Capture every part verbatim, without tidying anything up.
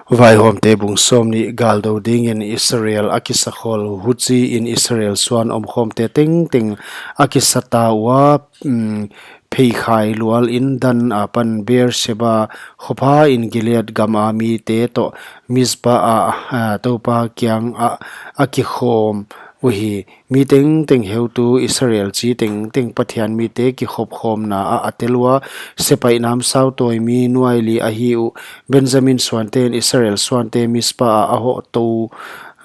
Vaihawmte bung sawmnih. Galdo dingin Israel a kisakhol. Huchiin Israel suan omkhawmte tengteng a kisa ta ua, mm, pheikhai lualin Dan apan Beersheba khophain Gilead gama mite toh Mizpa ah, ah, Toupa kiangah a kikhawm uhi. Mi tengteng heutu, Israel chi tengteng Pathian mite kikhopkhawmna ah a tel ua, sepaih namsau tawi mi nuaili ahi uh. Benjamin suanten Israel suante Mizpa ah a hohtou,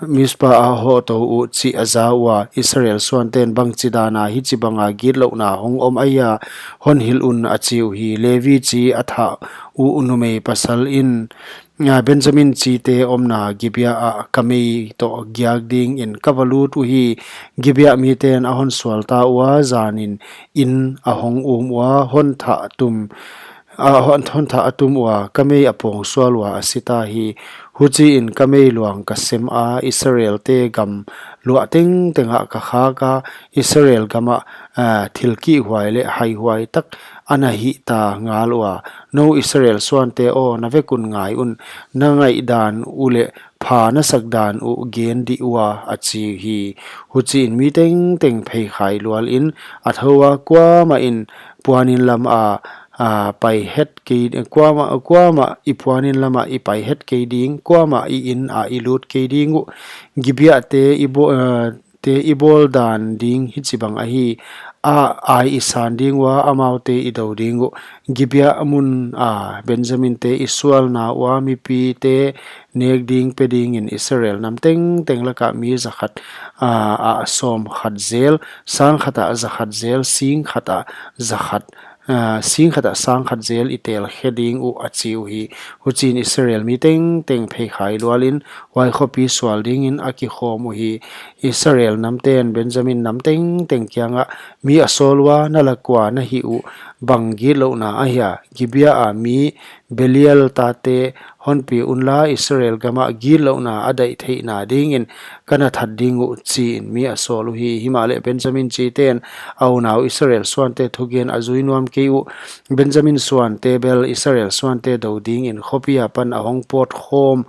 Mizpa ah a hohtou uh chih a za ua. Israel suanten, bangchidana hichibanga gitlouhna hong om ahia, hon hilh un, a chi uhi. Levi chi a thah uh numei pasal in, a, Benjamin chite omna Gibea ah ka mei toh giak dingin ka va lut uhi. Gibea miten a hon sual ta ua, zanin in a hong um ua, hon thah tum, a, hon, hon thah a tum ua, ka mei a pawng sual ua a si ta hi. Huchiin ka mei luang ka sem a, Israelte gam luah tengtengah ka khak a, Israel gamah, a, thil kihhuai leh haihuai tak ana hih ta ngal ua. Nou Israel suante aw, na vek un ngai un, na ngaihdan uh leh pha na sakdan uh gen dih ua, a chi hi. Huchiin mi tengteng pheikhai lualin a thou a, kuamah in puanin lam a, a, pai het kei, kuamah, kuamah i puanin lamah i pai het kei ding, kuamah i in ah i lut kei ding uh. Gibea te i bo-, a, te i bawl dan ding hichibang ahi, a, ai i san ding ua, amaute i do ding uh. Gibea mun a Benjaminte i sualna ua mipite nek ding pe dingin Israel nam tengteng lakah mi zakhat, a, a sawmkhat zel, sangkhat ah zakhat zel, singkhat ah zakhat, a, singkhat ah sangkhat zel i telkhe ding uh, a chi uhi. Huchiin Israel mi tengteng pheikhai lualin huai khopi sual dingin a kikhawm uhi. Israel namten Benjamin nam tengteng kiangah mi a sawl ua, na lak ua na hih uh bang gitlouhna ahia? Gibea a mi Belial tate hon pi unla, Israel gamah gitlouhna a daih theihna dingin ka na that ding uh, chiin mi a sawl uhi. Himahleh Benjamin chiten a unau Israel suante thugen a zui nuam kei uh. Benjamin suante bel Israel suante do dingin khopi apan a hong pawt khawm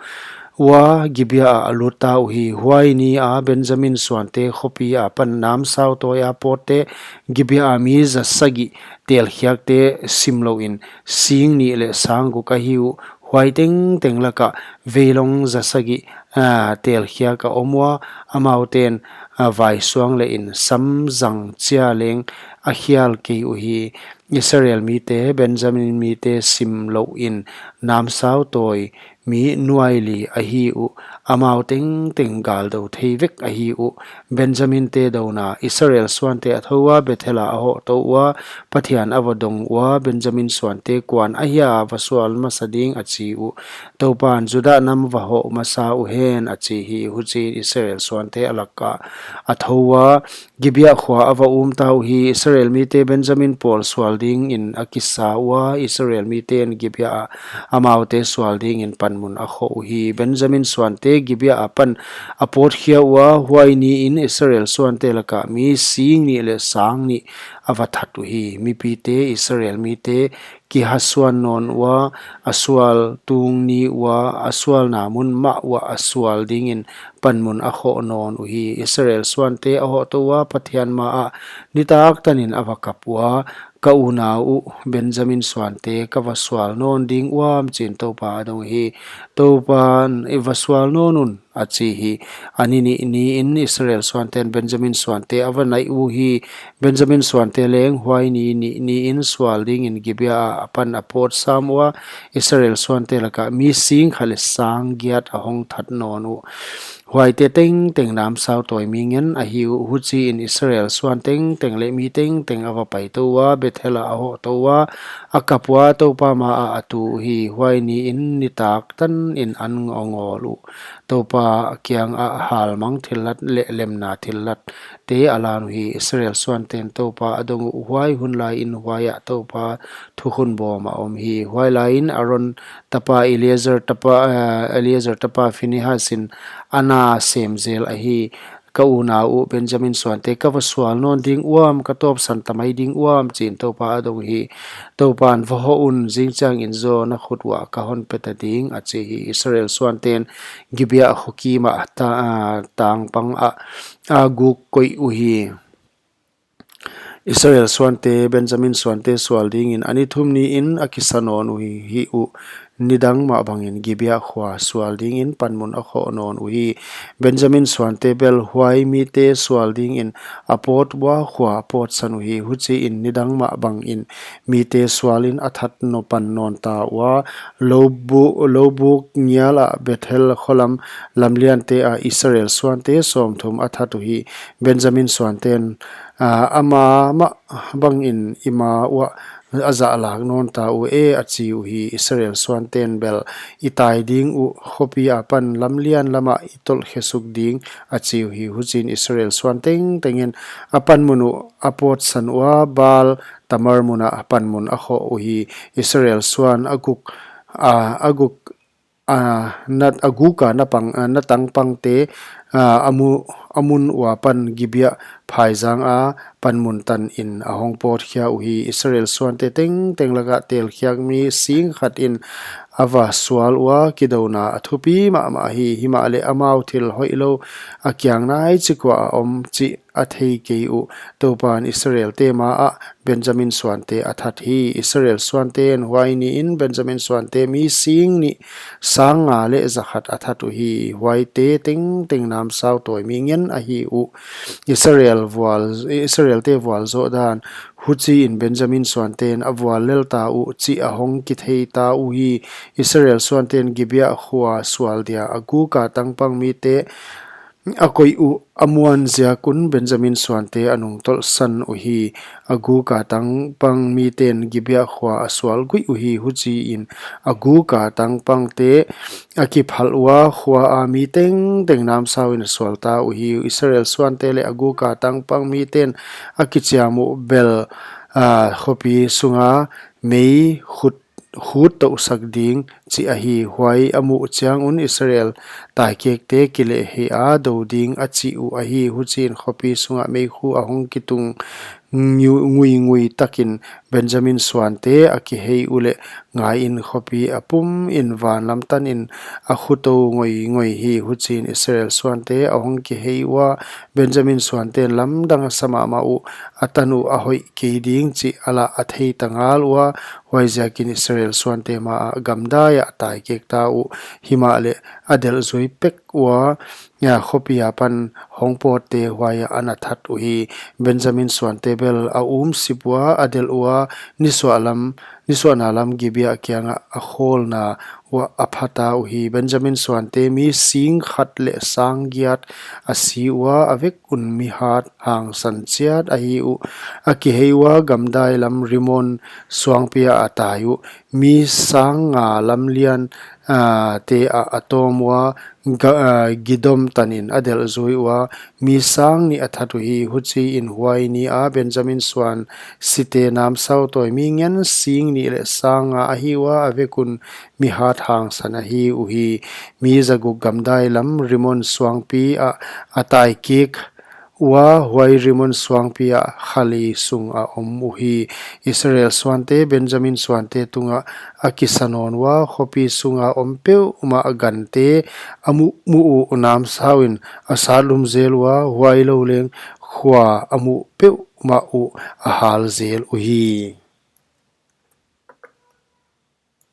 ua, Gibea ah a lut ta uhi. Huai ni a Benjamin suante khopi apan namsau tawi a pawtte, Gibea a mi za sagih telkhiakte simlouhin sing nih leh sang guk ahi uh. Huai tengteng lakah veilong za sagih, a, telkhiak a om ua, amauten, a, vaisuang leh insam zang chia leng a khial kei uhi. Israel mite Benjamin mite simlouhin namsau tawi mi nuaili ahi uh, amau tengteng galdo thei vek ahi uh. Benjaminte douna. Israel suante a thou ua, Bethel ah a hohtou ua, Pathian a va dong ua, Benjamin suante kuan ahia va sual masa ding, a chi uh. Toupan, Judah nam va hoh masa uhen, a chi hi. Huchiin Israel suante a lakah a thou ua, Gibea khua a va um ta uhi. Israel mite Benjamin pawl sual dingin a kisa ua, Israel miten Gibea ah amaute sual dingin panmun a khoh uhi. Benjamin suante Gibea apan a pawt khia ua, huai niin Israel suante lakah mi sing nih leh sang nih a va that uhi. Mipite Israel mite kihasuan nawn ua, a sual tung ni ua, a sualna mun mah uah a sual dingin panmun a khoh nawn uhi. Israel suante a hohtou ua, Pathian ma ah nitak tanin a va kap ua, Ka unau uh Benjamin suante ka va sual nawn ding uam, chiin Toupa a dong hi. Toupan, I va sual nawn un, a chi hi. A ni nih niin Israel suanten Benjamin suante a va naih uhi. Benjamin suante leng huai ni nih niin sual dingin Gibea ah apan a pawt sam ua, Israel suante lakah mi sing khat leh sang giat a hong that nawn uh. Huaite tengteng namsau tawi mi ngen ahi uh. Huchiin Israel suan tengteng leh mi tengteng a va paitou ua, Bethel ah a hohtou ua, a kap ua, Toupa ma ah a tu uhi. Huai niin nitak tanin an ngawngawl uh. Toupa kiangah halmang thillat leh lemna thillatte a lan uhi. Israel suanten Toupa a dong uh. Huai hun laiin huaiah Toupa thukhun bawm a om hi. Huai laiin Aron tapa Eleazar tapa, eh, Eleazar tapa Phinehas in a na sem zel ahi. ka unau uh Benjamin suante ka va sual nawn ding uam, ka tawpsan ta mai ding uam, chiin Toupa a dong hi. Toupan, va hoh un, zingchiangin zaw na khut uah ka hon peta ding, a chi hi. Israel suanten Gibea khokimah ta, a, tangpang ah a guk koih uhi. Israel suante Benjamin suante sual dingin a ni thum niin a kisa nawn uhi, hi uh. Nidang mah bangin Gibea khua sual dingin panmun a khoh nawn uhi. Benjamin suante bel huai mite sual dingin a pawt ua, khua a pawtsan uhi. Huchiin nidang mah bangin mite sualin a that nawn pan nawn ta ua, loubuk, loubuk ngial ah Bethel kholam lamliante ah Israel suante sawmthum a that uhi. Benjamin suanten, a, ama mah bangin i ma uah a zahlak nawn ta uh e, a chi uhi. Israel suanten bel, i tai ding uh, khopi apan lamlian lamah i tolh khe suk ding, a chi uhi. Huchiin Israel suan tengtengin a panmun uh a pawtsan ua, Baal Tamar mun ah panmun a khoh uhi. Israel suan a guk, a, a guk a, na, a guka na pang, a, na tangpangte, a, a mu, a mun ua pan Gibea phaizang a panmun tanin a hong pawt khia uhi. Israel suante tengteng laka telkhiak mi sing khatin a va sual ua, kidouna a thupi mahmah hi. Himahleh amau thil hoihlou a kiang nai chik uah a om chih a thei kei uh. Toupan Israelte ma ah Benjamin suante a that hi. Israel suanten huai niin Benjamin suante mi sing nih sang nga leh za khat a that uhi. Huaite tengteng namsau tawi mi ngen ahi uh. Israel vual, Israelte vualzoh dan. Huchiin Benjamin suanten a vuallel ta uh chih a hong kithei ta uhi. Israel suanten Gibea khua sual dia a guka tangpang mite a koih uh a muan ziak un Benjamin suante a nungtolhsan uhi. A guka tangpang miten Gibea khua a sual guih uhi. Huchiin a guka tangpangte a kiphal ua, khua a mi tengteng namsauin a sual ta uhi. Israel suante leh a guka tangpang miten a kichiam uh bel, a, khopi sunga mei khut khut touhsak ding chih ahi. Huai a muh chiang un Israel taikekte kilehhei a do ding a chih uh ahi. Huchiin khopi sungah meikhu a hong kitung ngiu-, nguingui takin Benjamin suante a kihei uleh ngaiin khopi a pumin van lam tanin a khutou ngoingoi hi. Huchiin Israel suante a hong kihei ua, Benjamin suanten lamdang a sa mahmah uh, a tan uh a hoih kei ding chih a lah a thei ta ngal ua, huaiziakin Israel suante ma ah gamdai ah a taikek ta uh. Himahleh a delhzui pek ua, a, khopi apan hong pawtte huai ah ana that uhi. Benjamin suante bel a um sip ua, a delh ua, nisuah lam, nisuahna lam Gibea kiangah a khawlna uah a pha ta uhi. Benjamin suante mi sing khat leh sang giat a si ua, a vek un mi hat hangsan chiat ahi uh. A kihei ua gamdai lam Rimmon suangpi ah a tai uh. Mi sang nga lamlian, a, te ah a tawm ua, ga-, a, gidom tanin a delhzui ua, mi sang nih a that uhi. Huchiin huai ni a Benjamin suan site namsau tawi mi ngen sing nih leh sang nga ahi ua, a vek un mi hat hangsan ahi uhi. Mi zaguk gamdai lam Rimmon suangpi ah a taikek ua, huai Rimmon suangpi ah kha li sung a om uhi. Israel suante Benjamin suante tungah a kisa nawn ua, khopi sunga om peuhmah gante a muh, muh uh namsauin a sat lum zel ua, huailou leng khua a muh peuhmah uh a hal zel uhi.